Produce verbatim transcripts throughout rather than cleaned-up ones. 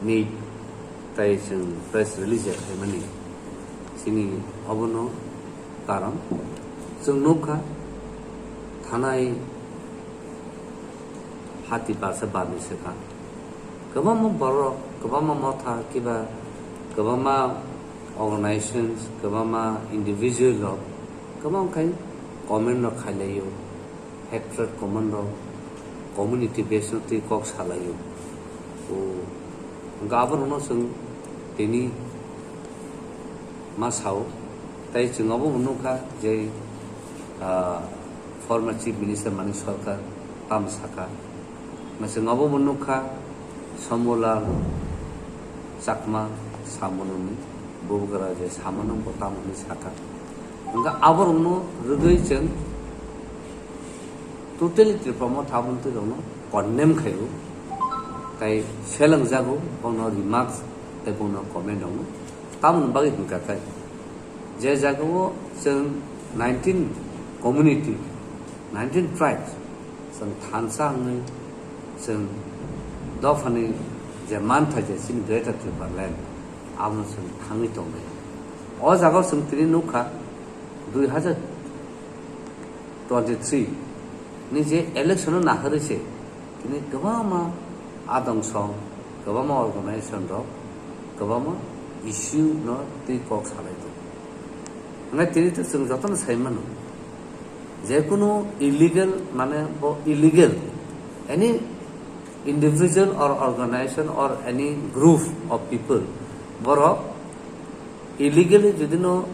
Ni tai chwng press release ya khaimani chini obono karon chwng nukha thanai hati barsa barni swkang kwbangma borok, kwbangma motha kiba kwbangma organizations, kwbangma individual rok kwbang khai comment rok khailaio. Hatred comment rok community base no twi kok salaio. O hwnkha aborokno chwng tini ma sao, tai chwng obo bo nukha je, ah, former Chief Minister Manik Sarkar tamo saka, chwng obo bo nukha Sombulal Chakma samununi bubagra je samano bo tamo hinwi saka. Hwnkha aborokno rwgwi chwng totally Tripura Motha aboni twi rokno condemn khaio, tai selengjago bono remarks tei bono comment rokno. Tamoni bagwi hwnkha khe je jagao chwng nineteen community, nineteen tribes chwng thansa wngwi chwng dophani je mantha je chini Greater Tripura Land abono chwng thangwi tongnai. O jagao chwng tini nukha dui hazar twenty three ni je election no naharwi se tini kwbangma adong song, kwbangma organization rok kwbangma issue no twi kok salai tongo. Hwnkhai tini to chwng jotono sai mano, jekunu illegal mane bo illegal, any individual or organization or any group of people borok illegally jodi no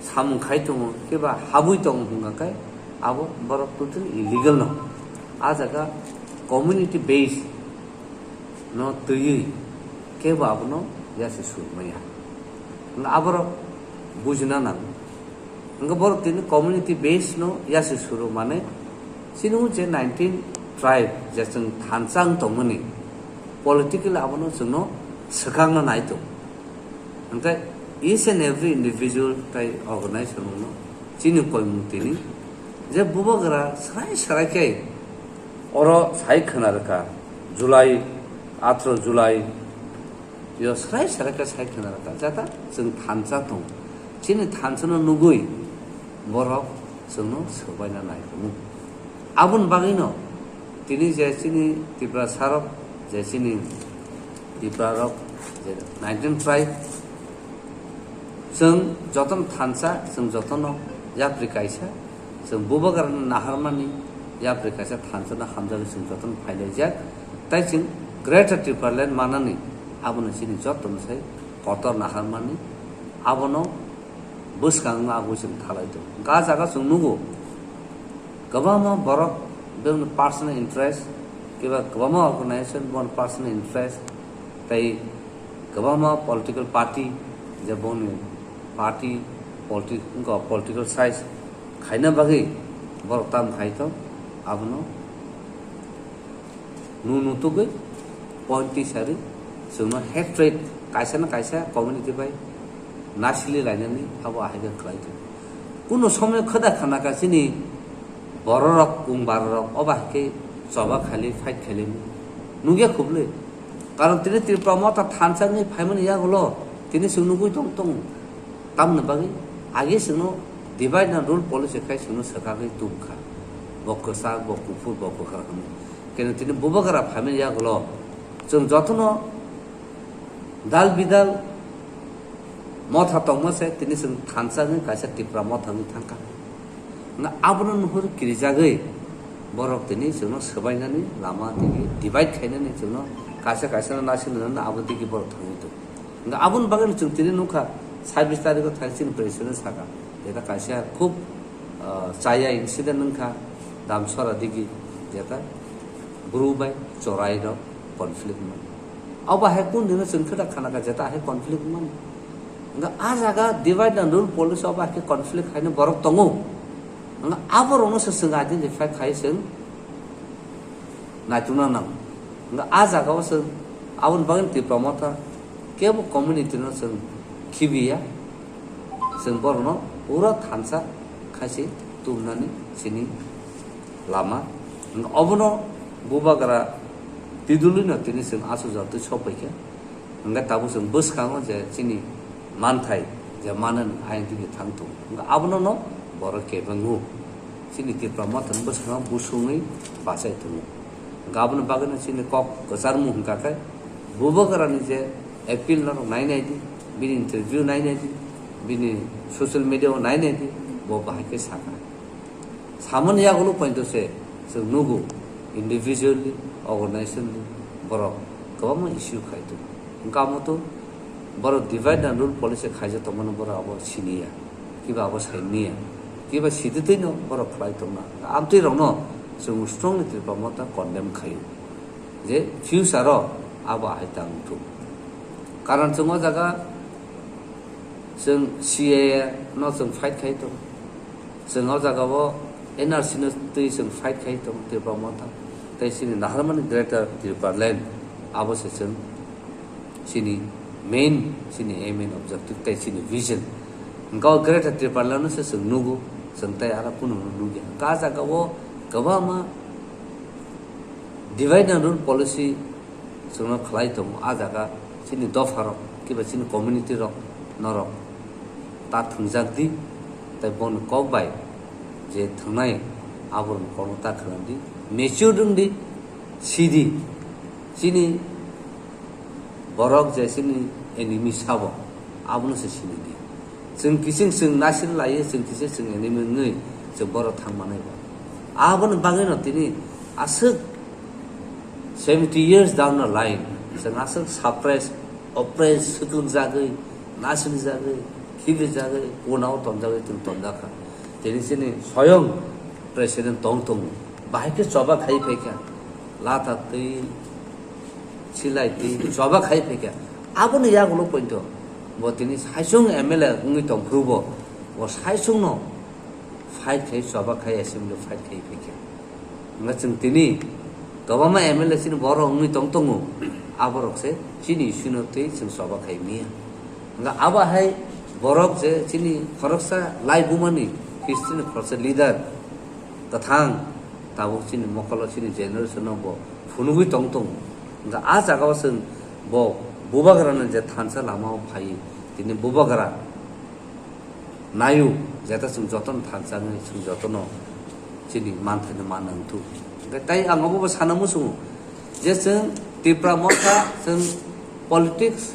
samung khai tongo, keba habwi tongo hwnka khe abo borok totally illegal no. A jaga community base no twiwi kebo abono yasi sur maya. Hwnka aborok bujina nango. Hwnka borok tini community base no yasi suru mane chini je nineteen tribe je chwng thansa wng tongmani political abono chwngno swkangna nai tongo. Hwnkhe each and every individual tai organization no chini koimung tini je bubagra srai srai khe oro sai khwna rwkha July, athro July yo srai srai khe sai khwna rwkha jata chwng thansa tong chini thansa no nugwi borok chwngno swbaina nai tongo. Aboni bagwino tini je chini Tiprasa rok, je chini Tipra rok, je nineteen tribe, chwng jotono thansa, chwng jotono yapri kaisa, chwng bubagrano naharmani yapri kaisa thansa no hamjagwi chwng jotono phailaijak. Tai chwng Greater Tipraland manani abono chini jotono sai kotor naharmani abono bwskango agwi chwng thalai tongo. Ga jaga chwng nugo, kwbangma borok bini personal interest, kiba kwbangma organization boni personal interest, tei kwbangma political party, je boni party, politi-, wngkha political size khaina bagwi borok tam khai tong, abono nu nutugwi point tisari chwngno hatred kaisa na kaisa community bai nasili lainani abo ahai khe khlai tongo. Kuno somoi khoda khana ka chini bororok, kung barorok obo hai khe choba khali, fight khali nungya khublwi. Karon tini Tripura Motha thansa wngwi phaimani yagulo tini chwng nugwi tong tongo. Tamoni bagwi age chwngno divide and rule policy khai chwngno swkagwi tubukha. Bo kwchak, bo kuphur, bo kwkhwrang hwnwi. Keno tini bubagra phaimani yagulo chwng jotono dal bidal motha tongma se tini chwng thansa wngwi kaisa Tipra Motha wngwi thangkha. Na abono nuhur kirijagwi borok tini chwngno swbainani lama tini divide khainani chwngno kaisa kaisa no nasinani abo digi borok thangwi tongo. Hwnkhe aboni bagwi chwng tini nukha sabbish tarikh o thang chini president saka jeta kaisa khub, ah, chaya incident wngkha Damsora digi jeta bru bai chorai rok conflict man. Abo hai kun dino chwng khe da khana ka jeta hai conflict man. Hwnkhe a jaga divide and rule policy abo hai khe conflict haino borok tongo. Hwnkhe abo rokno se chwng identify khai chwng naitukna nango. Hwnkhe a jaga o chwng aboni bagwi Tipra Motha kebo community no chwng khibiya, chwng borokno pura thansa khaisi tubunani chini lama. Hwnkhe obono bubagra tidulino tini chwng aswk jotoi sokphaikha. Hwnkhe tabuk chwng bwskango je chini manthai je manani ayang twi thang tongo. Hwnkhe abono no borok kebengo. Chini Tipra Motha ni bwskango busungwi bachai tongo. Hwnkhe aboni bagwino chini kok kwcharmung hwnkha khe Bubagrani je appeal norok nai nai di, bini interview nai nai di, bini social media o nai nai di, bo bahai khe sakha. Samani yagulo pointo se chwng nugo, individually, organizationally borok kwbangma issue khai tongo. Hwnkhe amo to borok divide and rule policy khaijak tongmani borok abo siniya, kiba abo sainiya, kiba sititwino borok khlai tongna. Amtwi rokno chwng strongly Tipra Motha condemn khaio je future o abo ahai ta wngthung. Karon chwng o jaga chwng C A A no chwng fight khai tongo. Chwng o jaga o N R C no twi chwng fight khai tongo Tipra Motha. Tei chini naharmani Greater Tipraland abo se chwng chini main, chini aim and objective tei chini vision. Hwnkhe o Greater Tipraland no se chwng nugo, chwng tei aro kunu no nugya. Hwnkhe a jaga o kwbangma divide and rule policy chwngno khlai tongo, a jaga chini dopharok kiba chini community rok norok ta thwngjak di, tei boni kok bai je thwngnai aborokni kokno ta khna di, mature wng di, si di, chini borok je chini enemy sabo abono se sini di. Chwng kising chwng nasir laiwi, chwng kising chwng enemy wngwi chwng borok thang manai ba. Aboni bagwino tini aswk seventy years down the line, chwng aswk suppress, oppress, swtwk jagwi, nasir jagwi, khibi jagwi, kunao tonjagwi chwng tonjakha. Tini chini soyong president tong tongo, bahai khe choba khai phaikha, lata twi, silai twi, choba khai phaikha. Aboni yagulo pointo bo tini saichung M L A wngwi tongphuru bo, bo saichungno fight khai, choba khai, assembly fight khai phaikha. Hwnkhe chwng tini kwbangma M L A chini borok wngwi tong tongo, aborok se chini issue no twi chwng choba khai manya. Hwnkhe abo hai borok je chini khoroksa laibumani history ni khoroksa leader kwthang tabuk chini mokolo chini generation no bo phunugwi tong tongo. Hwnkhe a jaga o chwng bo Bubagrano je thansa lama o phai tini Bubagra naio, jeta chwng jotono thansa wngwi chwng jotono chini manthaino manna wngthu. Hwnkhe tei ang obo bo sana muchungo je chwng Tipra Motha chwng politics,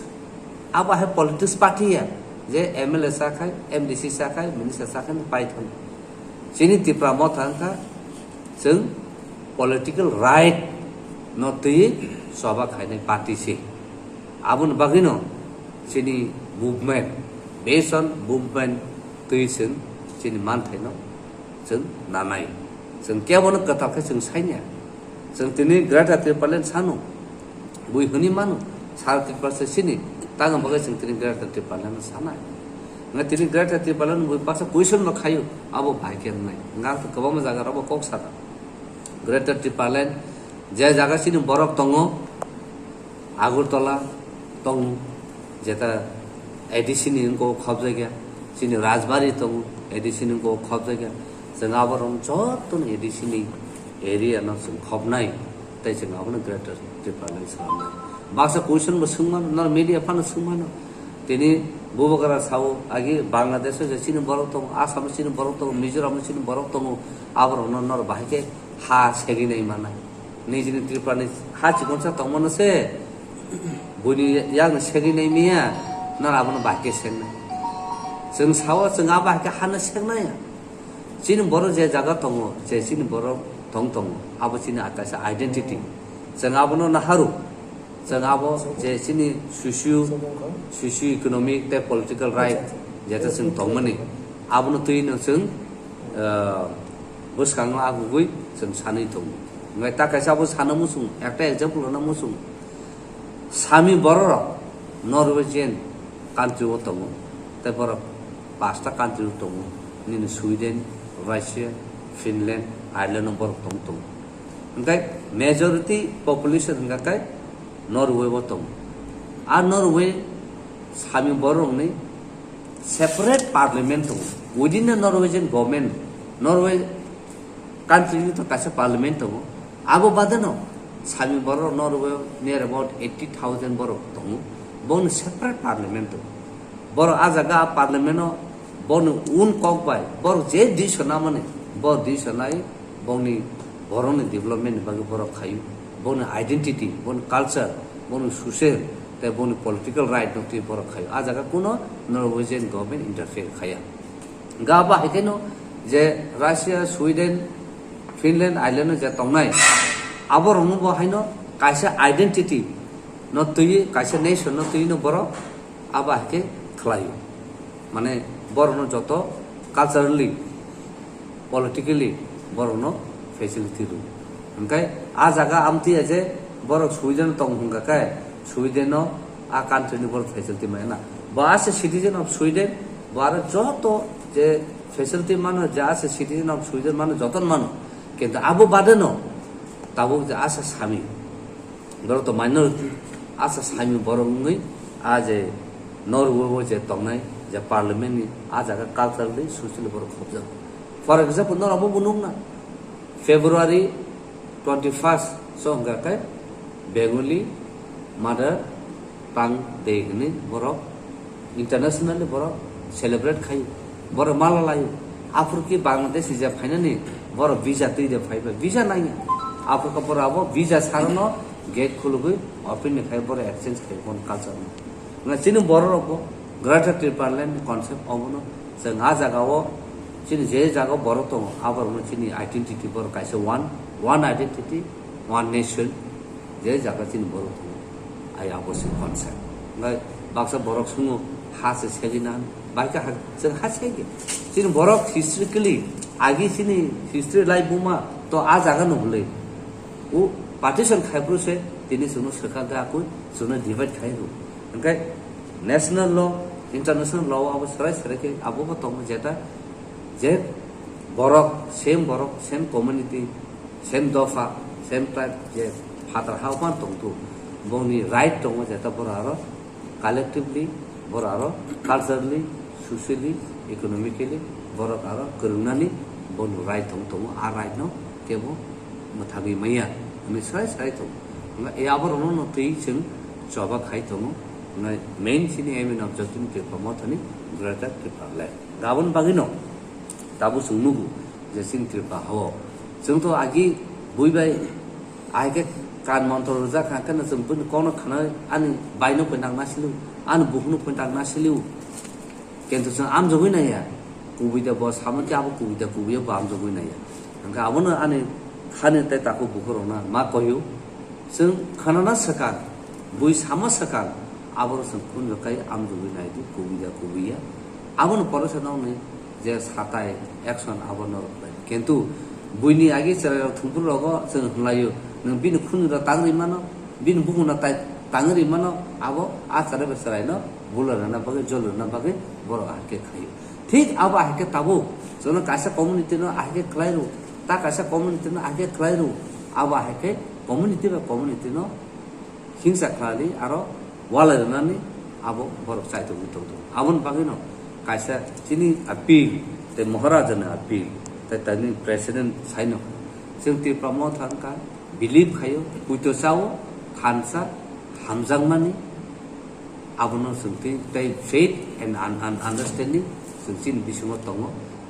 abo hai politics party ya je M L A cha khai, M D C cha khai, minister cha khai pai thang. Chini Tipra Motha wngkha chwng political right no twiwi choba khainai party se. Aboni bagwino chini movement, based on movement twi chwng chini manthaino chwng nanai. Chwng kebono kwtal khe chwng sainya. Chwng tini Greater Tipraland sano, bui hwnwi mano, South Tripura se sini, tamo bagwi chwng tini Greater Tipraland no sanai. Nga tini Greater Tipraland bui baksa question no khayo, abo bai khe wngnai. Nga kwbangma jaga rok bo kok sana. Greater Tipraland je jaga chini borok tongo, Agartala tongo, jeta A D C ni wngkok khobjakya, chini Rajbari tongo, A D C ni wngkok khobjakya. Chwng aborok jotono A D C ni area no chwng khobnai, tei chwng abono Greater Tipraland swnamnai. Baksa question bo swngmano, nor media phano swngmano. Tini Bubagra sao, agi Bangladesh o je chini borok tongo, Assam o chini borok tongo, Mizoram o chini borok tongo, aborokno nor bahai khe ha segwi nai manai. Nijini Tripura ni ha chikonsa tongmano se, buini yakno segwi nai miya, nor abono bahai khe sengnai. Chwng sao, chwng abo hai khe hano sengnai. Chini borok je jaga tongo, je chini borok tong tongo, abo chini kaisa identity. Chwng abono naharu. Chwng abo je chini socio, socio economic tei political right jeta chwng tongmani, abono twino chwng, ah, bwskango agugwi chwng sanwi tongo. Hwnkhe ta kaisa abo sana muchung, ekta example rwna muchung. Sami bororok Norwegian country o tongo, tei borok pasta country o tongo, nini Sweden, Russia, Finland, Ireland o borok tong tongo. Hwnkhe majority population hwnkha khe Norway o tongo. A Norway sami bororokni separate parliament tongo. Within the Norwegian government, Norway country ni to kaisa parliament tongo. Abo badeno sami borok Norway o near about eighty thousand borok tongo. Boni separate parliament tongo. Borok a jaga a parliament o boni un kok bai borok je decision namani, bo decision nai boni borokni development ni bagwi borok khaio. Boni identity, boni culture, boni social tei boni political right no twi borok khaio. A jaga kuno Norwegian government interfere khaya. Ga ba hai khe no je Russia, Sweden, Finland, Ireland no je tongnai, abo rokno bo haino kaisa identity no twi, kaisa nation no twi no borok abo hai khe khlaio. Mane borok no joto culturally, politically borok no facility rw. Hwnkhe a jaga amtwi je borok Sweden tong hwnkha khe Sweden no a country ni borok facility maya na. Bo ase citizen of Sweden, bo aro joto je facility mano, je ase citizen of Sweden mano, joto mano. Kintu abo bade no tabuk je asa sami, borok to minority, asa sami borok wngwi a je Norway o je tongnai je parliament ni a jaga culturally, socially borok khobjak. For example, norok bo nukna February twenty first so hwnkha khe Bengali Mother Tongue Day hwnwi borok internationally borok celebrate khaio. Borok mala laio. Aphuru ki Bangladesh je phainani borok visa twi de phaiba, visa nangya. Aphuru ka borok abo visa sarno gate khulugwi open ni khai borok exchange khai bon culture no. Nga chini borok rok bo Greater Tipraland ni concept obono chwng a jaga o chini je jaga o borok tongo, aborokno chini identity borok kaisa one, one identity, one nation, je jaga chini borok tongo, ai abo se concept. Ngai baksa borok sungo ha se segina, baika ha, chwng ha sege. Chini borok historically, agi chini history lai buma to a jaga no hwnwi. O partition khai phuru se tini chwngno swkang khe akui chwngno divide khai rw. Hwnkhe national law, international law abo serai serai khe abo bo tongo jeta je borok, same borok, same community, same dopha, same tribe je phatar ha o phano tongthu. Bongni right tongo jeta borok aro collectively borok aro culturally, socially, economically borok aro kwrwngnani boni right tong tongo, a right no kebo mwthagwi maya hwnwi sai sai tongo. Hwnba e aborokno no twi chwng choba khai tongo. Hwnba main chini aim and objective ni Tripura Mothani Greater Tripura Land. Gabon bagwino tabuk chwng nugo je chini Tripura hao chwng to agi bui bai ahai khe kan montro rwjak kha, hwnkhe no chwng bini kokno khna ani baino poi nang nasiliu, ani bukhukno poi nang nasiliu. Kintu chwng amjogwi naiya, kubui da bo samo khe abo kubui da kubui bo amjogwi naiya. Hwnkhe abono ani hani tei takhuk bukhuk rokno ma koiyo, chwng khanana swkang, bui sama swkang, aboro chwng khunju kai amjogwi naidi, kubui da kubui ya. Abono poresa nokni je satai action abo norok khlai. Kintu buini agi chwrairok thwngphuru rogo chwng hwnlaio, nwng bini khunju da tangri mano, bini bukhuk no tai tangwi ri mano, abo a chwrai bai chwraino bula rwna bagwi, jol rwna bagwi borok ahai khe khlaio. Thik abo ahai khe tabuk chwngno kaisa community no ahai khe khlai rw, ta kaisa community no ahai khe khlai rw, abo ahai khe community bai community no hingsa khlali aro walai rwnani abo borok chaitokgwi tongthogo. Aboni bagwino kaisa chini appeal tei Maharaja ni appeal tei tini president saino chwng Tripura Motha wngkha. Believe khaio, puito chao, thansa, hamjakmani, abono chwng twi tei faith and un-, un-, understanding chwng chini bisingo tongo.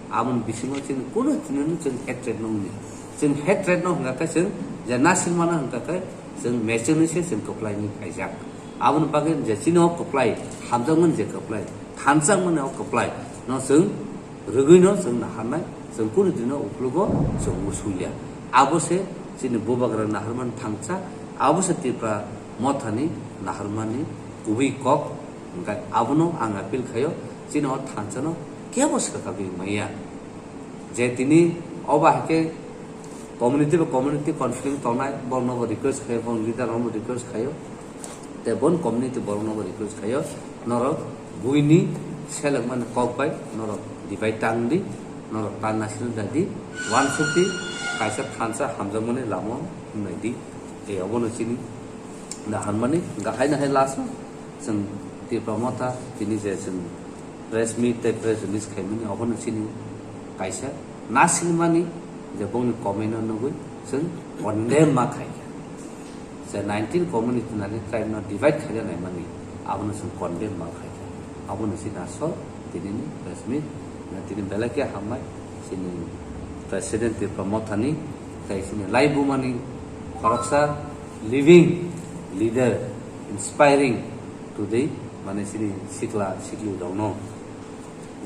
Aboni bisingo chini kuno tini chwng hatred no wngya. Chwng hatred no hwnkha khe chwng je nasilmano hwnkha khe chwng mechengni se chwng kwplaini phaijak. Aboni bagwi je chini o kwplai, hamjakmani je kwplai, thanjakmani o kwplai no chwng rwgwino chwng naharnai, chwng kunu dino uklogo chwng musulia. Abo se chini bubagra naharmani thansa, abo se Tripura Mothani naharmani kubui kok, hwnkhe abono ang appeal khaio, chini o thansano kebo swkagwi maya. Je tini obo hai khe community bai community conflict tongnai, borokno bo request khaio, borok leader rokno bo request khaio. Tei bon community borokno bo request khaio, norok buini selengmani kok bai norok divide tang di, norok tan nasil da di, wansuk di, kaisa thansa hamjakmani lama wngnai di. Tei obono chini naharmani, hwnkha haino hai last o chwng Tripura Motha tini je chwng press meet tei press release khaimani, obono chini kaisa nasilmani je bongni comment no nugwi chwng condemn ma khaikha. Je nineteen community nani tribe no divide khaina naimani, Abono chwng condemn ma khaikha. Abono chini asol tinini press meet, na tini belai khe hambai chini President Tipra Mothani, tei chini laibumani khoroksa living leader, inspiring to the, mane chini sikla sikli rokno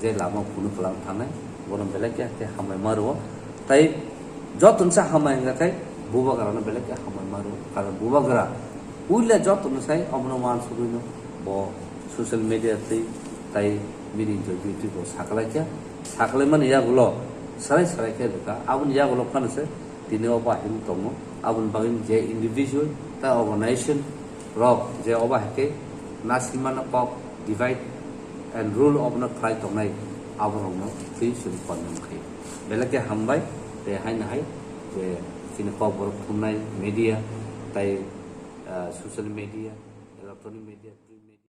je lama phunuk kwlang thangnai, bono belai khe khe hambai ma rwo. Tai joto no sa hambai wngkha khai bubagra no belai khe hambai ma rwo. Karon bubagra puila joto no sai omono wansugwino bo social media twi tai bini interview twi bo saklaikha. Saklaimani yagulo sarai sarai khe rwkha. Aboni yagulo phano se tini o bahai wng tongo. Aboni bagwi je individual tai organization rok je obo hai khe nasimano kok divide and rule obono khlai tongnai, aborokno twi chwng condemn khaio. Belai khe hambai, tei haino hai je chini kokborok thumnai media tai, ah, social media, electronic media, print media.